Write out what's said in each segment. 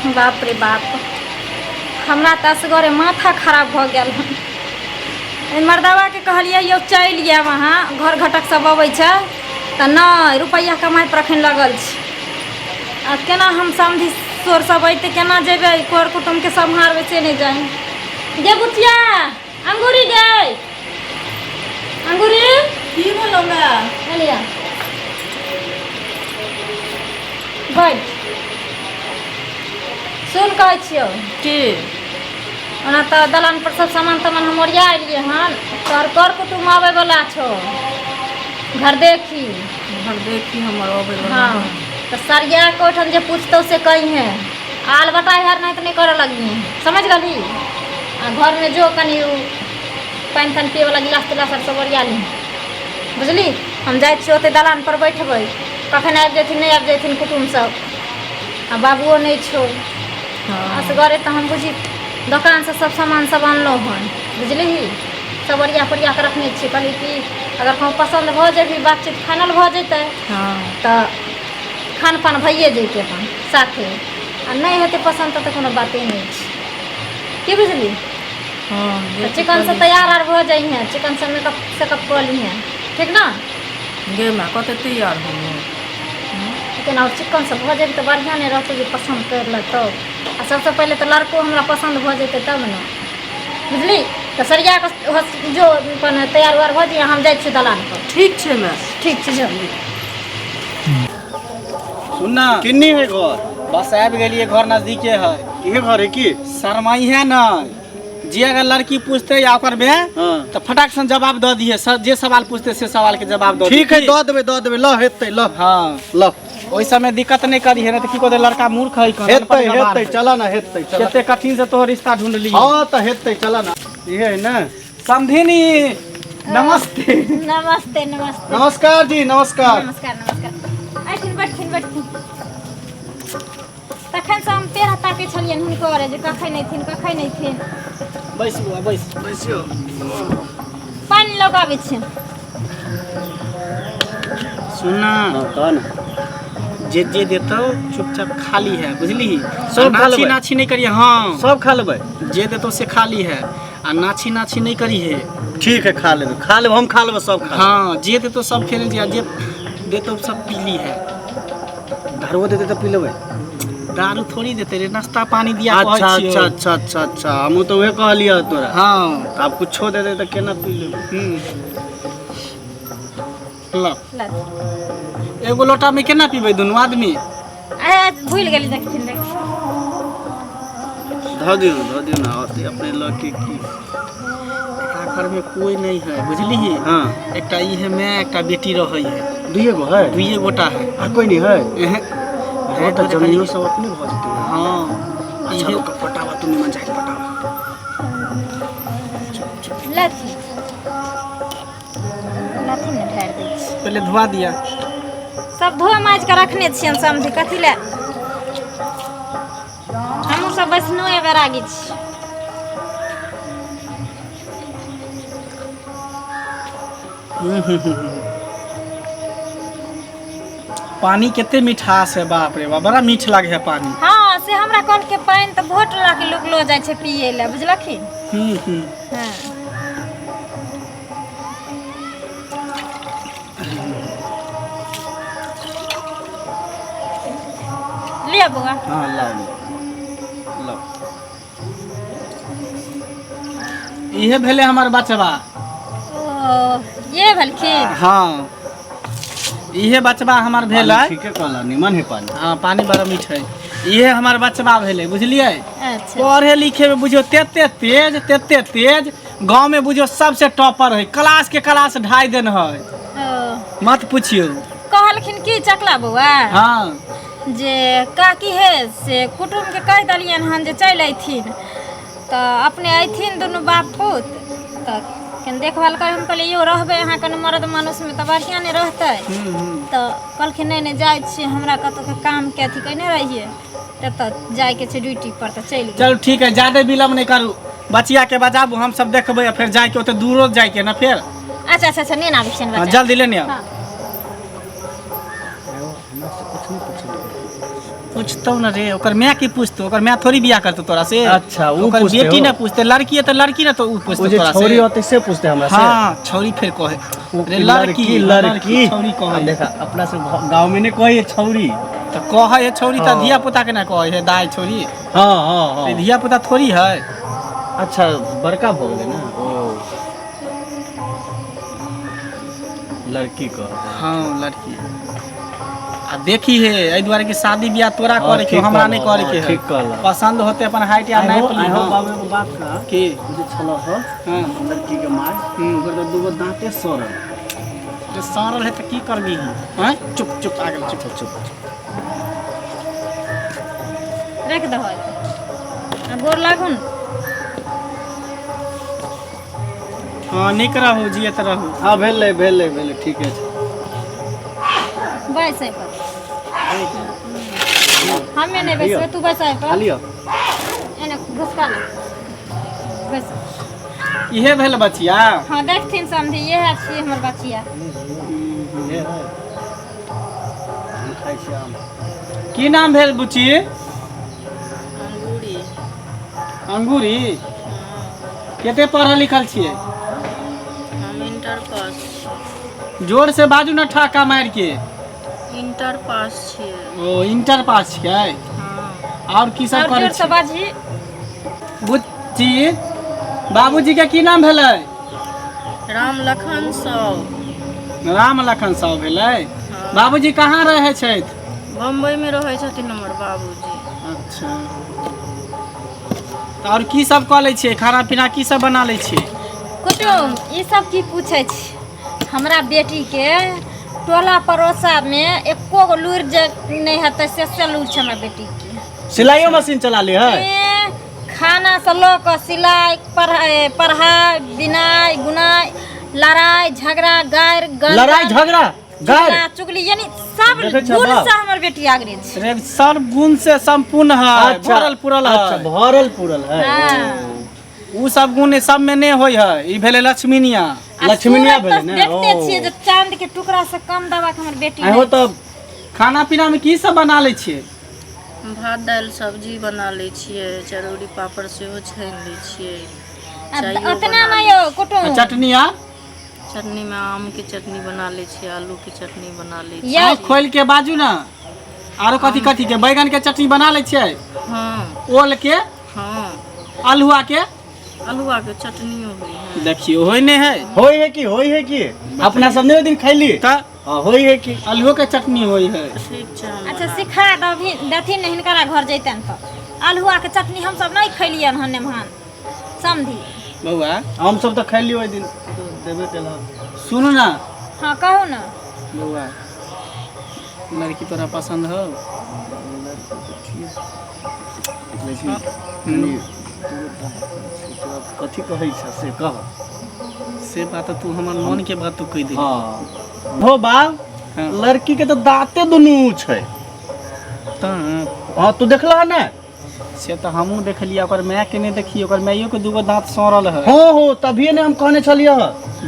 बाप रे बाप, हमरा तऽ असगरे माथा खराब भऽ गेल हन। एहि मर्दबाके कहलियै यौ चलि आयब अहाँ, घर घटक सब अबै छै तऽ नहि, रुपैआ कमाइ पर अखन लगल छै। आ केना हम समधि सोर सब अयतै, केना जेबै कर कुटुम्बके सम्हारबै से नहि जानि। गे बुचिया, अंगूरी गे, अंगूरी। की भेलौ माय? एलिया बैठ, सुन, कहै छियौ। की? ओना तऽ दलान पर सब सामान तामान हम ओरिया एलियै हन। तोहर कर कुटुम्ब आबै वाला छौ, घर देखी। घर देखी हमर अबै वाला? हाँ, तऽ सरिया के ओहिठाम जे पूछतौ से कहिहे। आल बटाइ हर नहि तऽ नहि करऽ लगिहे, समझ गेलही? आ घरमे जो, कनि उ पानि तानि पियैवला गिलास तिलास आर सब ओरिया लिहे, बुझली? हम जाइ छियै, ओतै दलान पर बैठबै। कखन आबि जेथिन, नहि आबि जेथिन कुटुम्ब सब, आ बाबुओ नहि छौ। असगरे तऽ हम बुझी दोकानसँ सब सामान सब अनलहुँ हन, बुझलिही? सब ओरिया पोरिया कऽ रखने छियै। कहली कि अगर कहूँ पसन्द भऽ जेबही, बातचीत फाइनल भऽ जेतै तऽ खान पान भइए जैतै अपन साथे, आ नहि हेतै पसन्द तऽ कोनो बाते नहि छै। की बुझली? हँ। तऽ चिकनसँ तैयार आर भऽ जइहेँ, चिकनसँ मेकअप सेकअप कऽ लिहेँ, ठीक ने? गे माय, कते तैयार होबो? लेकिन आओर चिकनसँ भऽ जेबही तऽ बढ़िआँ नहि रहतौ जे पसन्द करि लेतौ? आ सबसँ पहिले तऽ लड़को हमरा पसन्द भऽ जेतै तब ने, बुझली? तऽ सरिया कऽ जो, अपन तैयार उयार भऽ जइहे, हम जाइ छियै दलानपर। ठीक छै माय। ठीक छै, जो। सुनना। किन्नी है घर? बस आबि गेलियै, घर नजदीके है। इहे घर है की? शरमाई है ना जे अगर लड़की पूछते या ओकर बे तऽ फटाक से जवाब दऽ दिहे। जे सवाल पूछते से सवाल के जवाब दऽ। ठीक है, दऽ देबै, दऽ देबै। ल हेतै, ल। हाँ। ल। ओहि समय दिक्कत नहि करी है, नहि तऽ की कहते, लड़का मूर्ख है। हेतै, हेतै, चल ना, हेतै, चल। कते कठिन से तोहर रिश्ता ढूंढली। हाँ तऽ हेतै, चल ना। इहे है ना? समधिनी, नमस्ते। नमस्ते, नमस्ते। नमस्कार जी, नमस्कार। नमस्कार, नमस्कार। अथिन, बैठथिन, बैठथिन। तखन से हम पेड़ ताकै छलियनि हुनकर जे कखन अयथिन, कखन अयथिन। बैस बुआ, बैस। बैसियो। पानि लऽ कऽ आबै छी। सुनना। हाँ, कह ना। जे जे देतौ चुपचाप खाली है, बुझली? सब खा नाछी लेबै। नाछी नहि करिए। हाँ। सब खा लेबै। जे देतौ से खाली है आ नाछी नाछी नहि करी है। ठीक है, खा लेबै, खा लेबै, हम खा लेबै, सब खा लेबै। हाँ, जे देतौ सब खेले जे, आ जे देतौ सब पीली है। दारुओ देतै तऽ पी लेबै? दारू थोड़ी देते रे, नाश्ता पानी दिया कहै अच्छा। छियौ। अच्छा अच्छा अच्छा अच्छा, हमहूँ तऽ उहे कहलियै तोरा। हाँ। तऽ आब कुछो दे दे तऽ केना पी लेबै? ल। लऽ। एगो लोटा में केना पीबै दुनू आदमी? ए, भूलि गेली, देखथिन, देखथिन। धऽ दियौ ने, धऽ दियौ ने, औते अपने लऽ के की। एकरा घर में कोई नहीं है, बुझली? हाँ। एकटा ई है मैं, एकटा बेटी रहै है। दुइए गो है? दुइए गोटा है। आ कोई नहीं है? एहे। हाँ, तऽ जमीनो सब अपने भऽ जेतै। हाँ। अच्छा। इहे। लोक पटावा, तू निमन जाके पटावा। लथिन, लथिन ने, ढारि दै छी। पहले धुआ दिया। सब धो माजि कऽ रखने छियनि समझी। कथी लए हमहूँ सब वैष्णोए बैरागी छी। पानी कते मिठास है, बाप रे बाप, बड़ा मीठ लागे है पानी। हाँ, से हमरा कल के पानि तऽ बहुत टोला के लोक लऽ जाइ छै पियै लए, बुझलखिन? हम्म हम्म हाँ। लिअ बौआ। हाँ, लाओ लाओ। इहे भेले हमर बचवा। ओ, ये भेलखिन? हाँ, इहे बचवा हमर भेलै। पानी ठीके कहला, निमन है पानी। हाँ, पानी बड़ा मीठ है। इहे हमर बचवा भेलै, बुझलियै? अच्छा। पढ़े लिखे में बुझियौ तेते तेज, तेते तेज, गाँव में बुझियौ सबसे टॉपर है, क्लास के क्लास ढाई देन है। ओ। मत पूछियौ। कहलखिन की चकला बौआ? हाँ। जे काकी हे से कुटुम्बके कहि देलियनि हन जे चलि अयथिन तऽ अपने अयथिन दुनू बाप पूत तऽ कनि देखभाल कर। हम कहलियै यौ रहबै अहाँ कनि मरद मानुसमे तऽ बढ़िआँ नहि रहतै? तऽ कहलखिन नहि नहि, जाइ छियै, हमरा कतहुके कामके अथी कयने रहियै, ततऽ जाइके छै ड्यूटी पर, तऽ चलि गेल। चलू ठीक है, ज्यादा विलम्ब नहीं करू, बचिया के बजाबू, हम सब देखबै आ फेर जाइके ओते दूरो जाइके ना फेर। अच्छा अच्छा अच्छा, नहि आबै छियनि हाँ, बच्चा। जल्दी लेने आउ। हाँ। पूछतौ न रे, ओकर माय की पूछतौ? ओकर माय थोड़ी बियाह करतौ तोरा से। अच्छा, उ ओकर पूछतै बेटी हो। न पूछते, लड़की है तऽ लड़की न तो उ ओ पूछतौ जे तोरा छौरी से। होतै से पूछते हमरा से? हाँ, छौरी फेर कहे उ रे, लड़की लड़की छौरी कहे। आ देखा, अपना सब गाँव में नहीं कही छौरी। तऽ कहे है छौरी तऽ हाँ। धिया पुता के ना कहे है दाय छौरी। हाँ हाँ हाँ रे, धिया पुता थोड़ी है। अच्छा, बड़का भऽ गेलै ने ओ लड़की कह। हाँ, लड़की। आ देखी हे, एहि दुआरे कि शादी बियाह तोरा हाँ, करे के ठीक हमरा नहीं कहलह, करे के हाँ, है। ठीक कहलह। पसंद होते अपन हाइट या आइ हो नापि आइ हो ली। बाबू, एगो बात कह। की? जे छलह हाँ। लड़की के माय, ओकर तऽ दूगो दाँते सड़ल। जे सड़ल है तऽ की करबी? हैं, चुप चुप, आ गेल, चुप। चुप। राखि दहो आ गोर लागू ने। हाँ, नीक रहू, जियत रहू। हाँ, भेलै भेलै भेलै, ठीके छै। बैस एहि पर। हमे नहि बैसबै, तू बैस एहि पर। खा लिअ। एने घुसका ले, बैस। इहे भेल बचिया? हाँ, देखथिन समझी, इएह छियै हमर बचिया। ये है। हम खाइ छियै आम। की नाम भेल बुची? अंगूरी। अंगूरी। कते पढ़ल लिखल छियै? हम इंटर पास छी। जोर से बाजू ने, ठाका मारि के। इंटर पास छियै। ओ, इंटर पास छियै? हाँ। आओर की सब आओर करै जोर से छियै? बाजही। बुच्ची, बाबूजी के की नाम भेलै? राम लखन साव। राम लखन साव भेलै? हाँ। बाबूजी कहाँ रहै छथि? बम्बई में रहै छथिन हमर बाबूजी। अच्छा, तऽ आओर की सब कऽ लै छियै? खाना पीना की सब बना लै छियै? कुटुम, ई सब की पूछै छी? हमरा बेटीके टोला पड़ोसामे एको गो लुरि जे नहि हेतै से लुरि छै हमरा बेटीके। सिलाइयो मशीन चला ली है? ए, खाना से लऽ कऽ सिलाइ, पढ़ाइ पढ़ाइ, बिनाइ गुनाइ, लड़ाइ झगड़ा, गारि गंदा, लड़ाई झगड़ा गारि चुगला चुगली, यानी सब देखै छह गुण बाप? से हमर बेटी आगरे छै। रे, सब गुण से संपूर्ण है। अच्छा, भरल पुरल अच्छा, है। भरल पुरल है। हाँ। उ सब गुण सब में नहि होइ है। ई भेलै लक्ष्मीनिया। आ लक्ष्मीनिया सूरत तऽ भेलै ने? देखते ओ। छियै जे चांद के टुकड़ा से कम दवा के हमर बेटी आहो नहि। तऽ खाना पीना में की सब बना लै छियै? भात दालि सब्जी बना लै छियै, चरौरी पापड़ सेहो छानि लै छियै। आ चाइयो ओतना बना नहि लै। यौ कुटुम। चटनी आ? चटनीमे आमके चटनी बना लै छियै, आलूके चटनी बना लै छियै। यौ। आँखि खोलि के बाजू ने। आरो कथी कथी के? बैगन के चटनी बना लै छियै? हँ। ओल के? हँ। अल्हुआ के? अल्हुआके चटनियो होइ है। देखियौ, होइ नहि है। होइ है की, होइ है की, अपना सब नहि ओहि दिन खैली। तऽ हाँ, होइ है की। अल्हुओ के चटनी होइ है। ठीक छै, हम अच्छा बना सिखा दबही देथिन ने, हिनकरा घर जैतनि तऽ अल्हुआके चटनी हमसब नहि खैलियनि हन एम्हन समधी। बौआ। हम सब तऽ खैली ओहि दिन, तऽ देबे केलक। सुनू ने। हाँ, कहू ने। बौआ, लड़की तोरा पसंद हो? लेकिन कनि तोरा कथी कहै छ से कह। से बात तू हमर मन के बात तू कहि दे। हाँ हो बाब। हाँ। लड़की के तऽ दाँते दुनू छै। तऽ हाँ, तू देखलह ने? से तऽ हमहूँ देखलियै, ओकर माय के नहि देखियै? ओकर माइयो के दूगो दाँत सड़ल है। हाँ हो, तभिए ने हम कहने छलियै।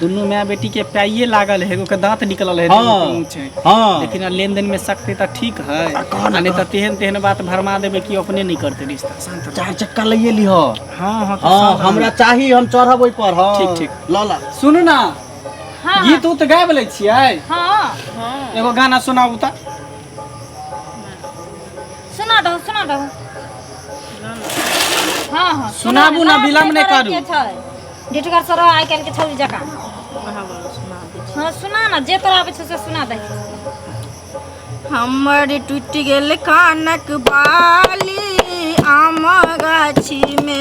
दुनू माय बेटी के पाइये लागल है, एगो के दाँत निकलल है, हाँ। दूगो के मुँह छै। हाँ। लेकिन लेन देन में सकते तऽ ठीक है, आ नहीं तऽ तेहन तेहन बात भरमा देबै कि अपने नहीं करते रिश्ता। शांत रह। चार चक्का लैये लिह। हाँ हाँ, तऽ हाँ। शांत रह। हमरा चाही, हम चढ़ब ओहि पर, हाँ। ठीक, ठीक। ल ला। सुनू ना। हाँ। गीत उत गाबि लै छियै? हाँ। हँ। एगो गाना सुनाबू तऽ। सुना दहो, सुना दहो। हाँ हाँ। सुनाबू ना, विलम्ब नहि करू। डिटगर सर आइ काल्हि के छौरी जकाँ। वएह वाला सुना दै छी। हाँ, सुना ना, जे तोरा आबै छौ से सुना दही। हमर टूटि गेल कानक बाली आम गाछीमे,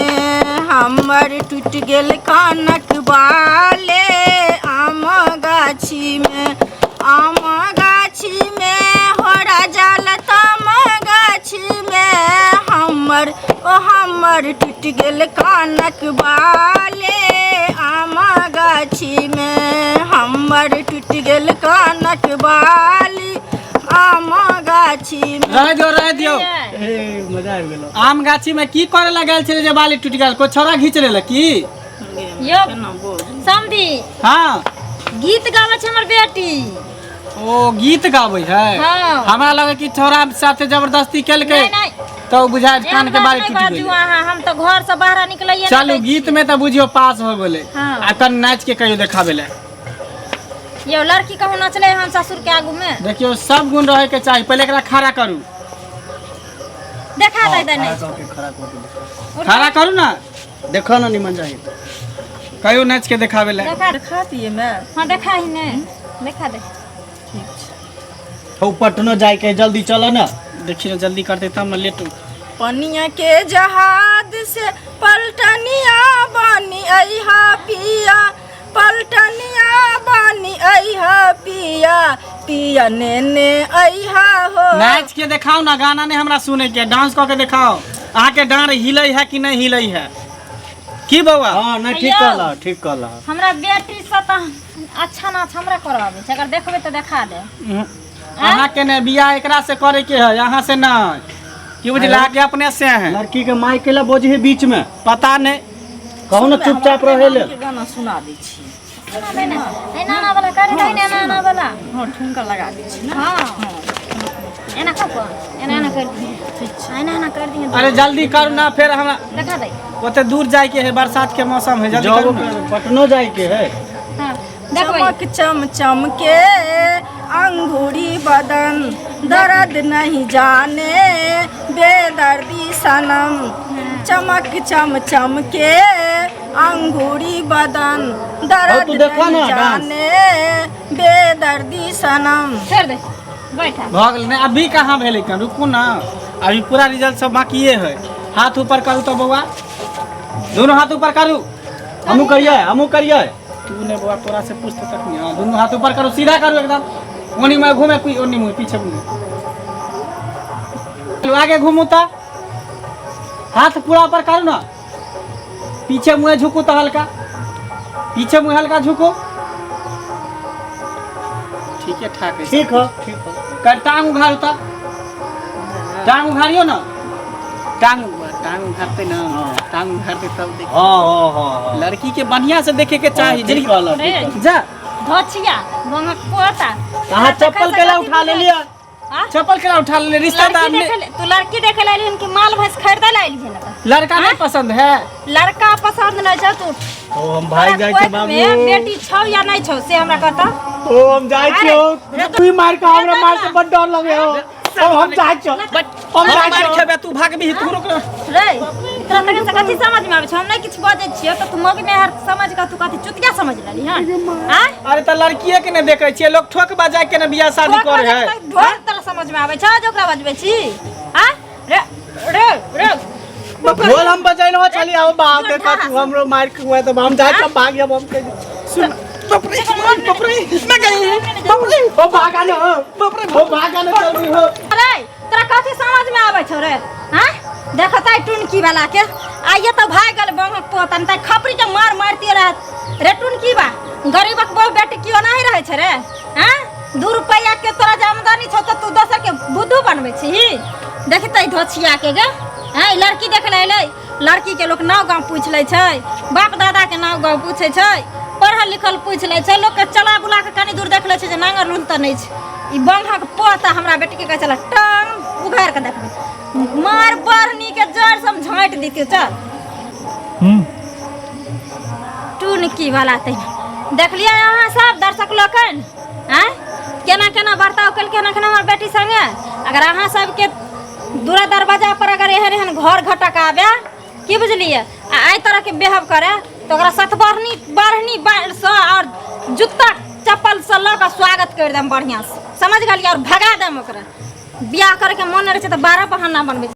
हमर टूटि गेल कानक बाले आम गाछीमे, आम गाछीमे हो राजा लताम गाछीमे, हमर ओ हमर टूटि गेल कानक बाले आम गाछीमे, हमर टूटि गेल कानक बाली आम गाछीमे। रह दियौ, रह दियौ। ए, मजा आबि गेल। आम गाछी में की करे लगल छलै जे बाली टूटि गेल? कोई छौड़ा घींच लेलक की? यौ समधी। हाँ। गीत गाबै छै हमर बेटी। ओ गीत गाबै है? हाँ। हमरा लगे कि छोरा साथे जबरदस्ती केलकै। नहीं नहीं। तो बुझाय कान के बारी एहन टूटि बात नहीं गेलै। बाजू अहाँ, हम तऽ घर से बाहर निकलैये नहि चलू दै गीत में तऽ बुझियो पास हो गेलै। हाँ। आ तन नाच के कहियो देखाबे ले। छी। यौ लड़की कहूँ नचलै हन ससुर के आगू में? देखियो सब गुण रहे के चाही, पहिले एकरा खड़ा करू। देखा दे दे नहीं। खड़ा कऽ के, खड़ा कऽ के देखो। खड़ा करू ना। देखो ना निमन जाहि। कहियो नाच के देखाबे ले। देखा। देखा दिए मैं। हाँ देखा ही नहीं, देखा दे। ठीक छै। हौ पटनो जाय के जल्दी चल ना। देखियो जल्दी करते तब ना लेट। पनिया के जहाज से पलटनिया बनी अइहा पिया, पलटनिया बनी अइहा पिया, पिया नेने अइहा हो। नाच के देखाओ ना, गाना नहीं हमरा सुने के, डांस कऽ के देखाओ। अहाँ के डांर हिलै है कि नहीं हिलै है की बौआ? हाँ नहीं ठीक यौ। कहला, ठीक कहला। हमरा बेटी से तऽ अच्छा नाच हमरा करऽ आबै छै, अगर देखबै तऽ देखा दे। अहाँ के ने बियाह एकरा से करे के है, यहाँ से नहीं। की बुझल अहाँ के अपने से है। लड़की के माइक के ला बोझे है बीच में। पता नहीं। कहू ना चुपचाप रहे ले। के गाना सुना दै छी। सुना दे ना, एना एना वाला कर दे ना, एना एना वाला। हाँ ठुमका लगा दै छी ना। हाँ एना कऽ कऽ एना एना कर दिए। ठीक छै। एना एना कर दिए। अरे जल्दी करू ना, फिर हमरा देखा दे। ओते दूर जाए के है, बरसात के मौसम है, जल्दी करू ना। पटनो जाय के है। हाँ देखबै। चमक चम चम के अंगूरी बदन, दर्द नहीं जाने बेदर्दी सनम। चमक चम चम के अंगूरी बदन, दर्द तू देखा नहीं ना डांस। जाने बेदर्दी सनम। छोड़ दे बैठा। भऽ गेल नहीं, अभी कहाँ भेलै कन, रुकू ना, अभी पूरा रिजल्ट सब बाकिए है। हाथ ऊपर करू तो बौआ, दोनों हाथ ऊपर करू। हमहू करिए, हमहू करिए। तू ने बौआ तोरा से पूछते तक नहीं। हाँ दोनों हाथ ऊपर करू, सीधा करू एकदम, ओनी में घूमे कोई ओनी मुँह पीछे घूमे, चलो आगे घूमू तो हाथ पूरा ऊपर करू ना, पीछे मुँह झुकू तो हल्का, पीछे मुँह हल्का झुको। ठीक है ठाक है। ठीक हो, ठीक हो। कर टांग उघारू तो, टांग उघारियो ना, टांग टांग उघारते ना, टांग उघारते तब देख। हाँ हाँ हाँ हाँ। लड़की के बढ़िया से देखे के चाही। ठीक कहला, ठीक कहला। जा धोछिया बंगक पोता। अहाँ चप्पल केला उठा लेलियै? हाँ? चप्पल केला उठा ले रिश्तेदार लड़की ने। देखे तू लड़की देखे ला एलिहन कि माल भैंस खरीदे ला एलिहन? लड़का नहीं पसंद है? लड़का पसंद नहीं छौ तू। ओ हम भाग जाइ तोरा छी कोख बाबू। में बेटी छौ या नहीं छौ से हमरा कहता। ओ हम जाइ छी। अरे, तू ही मार के हमरा मार से बड डर लगे हो। ओ हम जाइ छी, हम हम जाइ मार छी। खेबे तू भागबी, तू रुक। रे तोरा तखन से कथी समझ में आबै छौ? हम नहीं किछु बजै छियौ तऽ तू मौगी में हर समझ के तू कथी चुतिया समझ लेली हन? आँय? अरे तऽ लड़किए के ने देखे छियै, लोग ठोक बजा के ने बियाह शादी करे है। ढोल तोरा समझ में आबै छौ जे ओकरा बजबै छी? आँय? रे रे रे ढोल हम बजैलो। चली आओ बाप देखा तू हमरो मार के हुआ तो हम जाइ छी, भाग जाब हम के। सुन बाप रे बाप रे, मैं गई बाप रे। ओ भागा न बाप रे, ओ भागा न जल्दी हो। अरे तोरा कथी समझ में आबै छौ रे? आँय देखतै टुनकी वाला के आइए तऽ भाग गेल बंगक पोतन तऽ खपरी के मार मारती रहत। रे टुनकी बा, गरीबक बहु बेटी केओ नहीं रहै छै रे? आँय 2 रुपैया के तोरा जे आमदनी छौ तऽ तू दोसर के बुद्धू बनबै छही? देखतै धोछिया के गे। आँय लड़की देख ले अयलै, लड़की के लोक नाव गाँव पूछि लै छै, बाप दादा के नाव गाँव पूछै छै, पढ़ल लिखल पूछि लै छै, लोक के चला बुला के कनी दूर देख लै छै जे नांगर लूल तऽ नहि छै। ई बंगक पोता हमरा बेटी के कहै छलै टांग उघारि के देखबै, मार बढ़नी के जड़ से हम झाँटि दितियौ। चल टुनकी वाला तहिना देखलियै अहाँ सब दर्शक लोकनि? आँय केना केना बर्ताव केलकै हन एखन हमर बेटी संगे। अगर अहाँ सबके दूरा दरवाजा पर अगर एहन एहन घर घटक आबे, की बुझलियै, आ एहि तरहके बेहब करे तऽ ओकरा सतबरनी बढ़नी से और जूता चप्पल से लऽ कऽ स्वागत करि देम बढ़िआँ से, समझ गेलियै? और भगा देम ओकरा। बियाह करैके मन नहि रहै छै तऽ 12 बहाना बनबै छै।